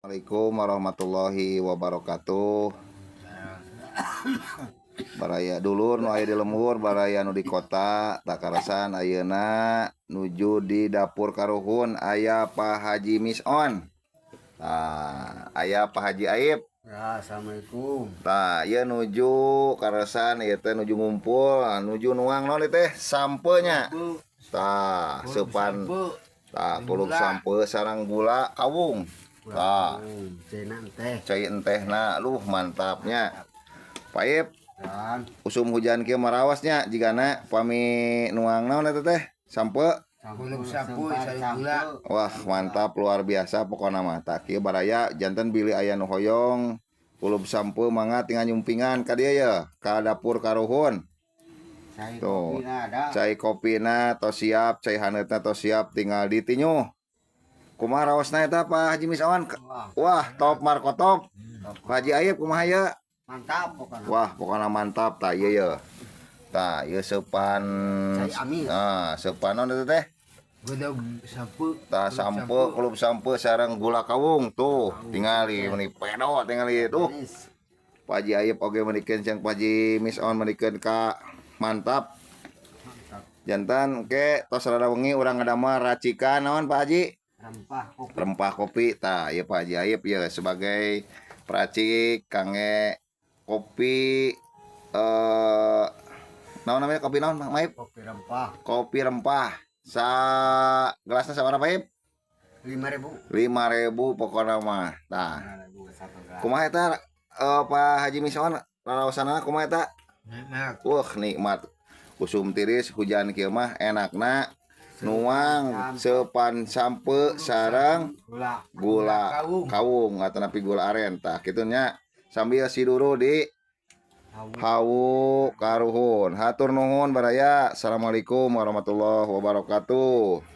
Assalamualaikum warahmatullahi wabarakatuh. Baraya dulur nu aya di lembur, baraya nu di kota, tah karasan ayeuna nuju di dapur karuhun aya Pak Haji Mison. Tah, aya Pak Haji Aib. Ya, assalamualaikum. Tah, ieu nuju karasan ieu teh nuju ngumpul, nuju nuang naon ieu teh? Sampeu nya. Tah, seupan tah kulub sampeu sareng gula kawung. Tah, Cina teh. Cai entehna, luh mantapnya. Pak Aib, Dan usum hujan kieu marawas nya jigana pami nuang naon eta teh? Sampeu. Kulub sampeu sareng gula. Wah, mantap luar biasa pokona mah. Tah kieu baraya janten bilih aya nu hoyong kulub sampeu mangga tinggal nyumpingan ka dieu ye, ka dapur karuhun. Cai Tuh. kopina ada. Cai kopina tos siap, cai haneutna tos siap, tinggal ditinyuh. Kumaha raosna eta, Pak Haji Misawan? Wah, Wah, top markotop. Pak Haji Aib kumaha ye? Mantap pokoknya. Wah, pokoknya mantap tah ieu ye. Tah, ieu seupan Cai amis. Ah, seupan naon eta teh? Godog sampeu. Tah sampeu, kulub sampeu sareng gula kawung tuh. Tingali meuni pedo tingali tuh. Manis. Pak Haji Aib oge meunikeun jeung Pak Haji Mison meunikeun ka mantap. Mantap. Jantan ke tos rada wengi urang ngadamel racikan naon, Pak Haji? Rempah kopi. Rempah kopi. Tah, ieu Pak Haji Aib ya sebagai peracik kangge kopi, naon namanya, kopi naon, Mang Aib? Kopi rempah. Kopi rempah. Sa gelasna sabaraha, Pak Aib? 5.000. 5.000 pokokna mah. Tah. 5.000 satu gelas. Kumaha eta, Pak Haji Mison, raraosanana kumaha eta? Nikmat. Wah, nikmat. Usum tiris hujan kieu mah enakna nuang seupan sampeu sareng gula gula kawung. Kawung atau napi gula aren. Tah kitu nya sambil siduru di hawu karuhun. Hatur nuhun baraya. Assalamualaikum warahmatullahi wabarakatuh.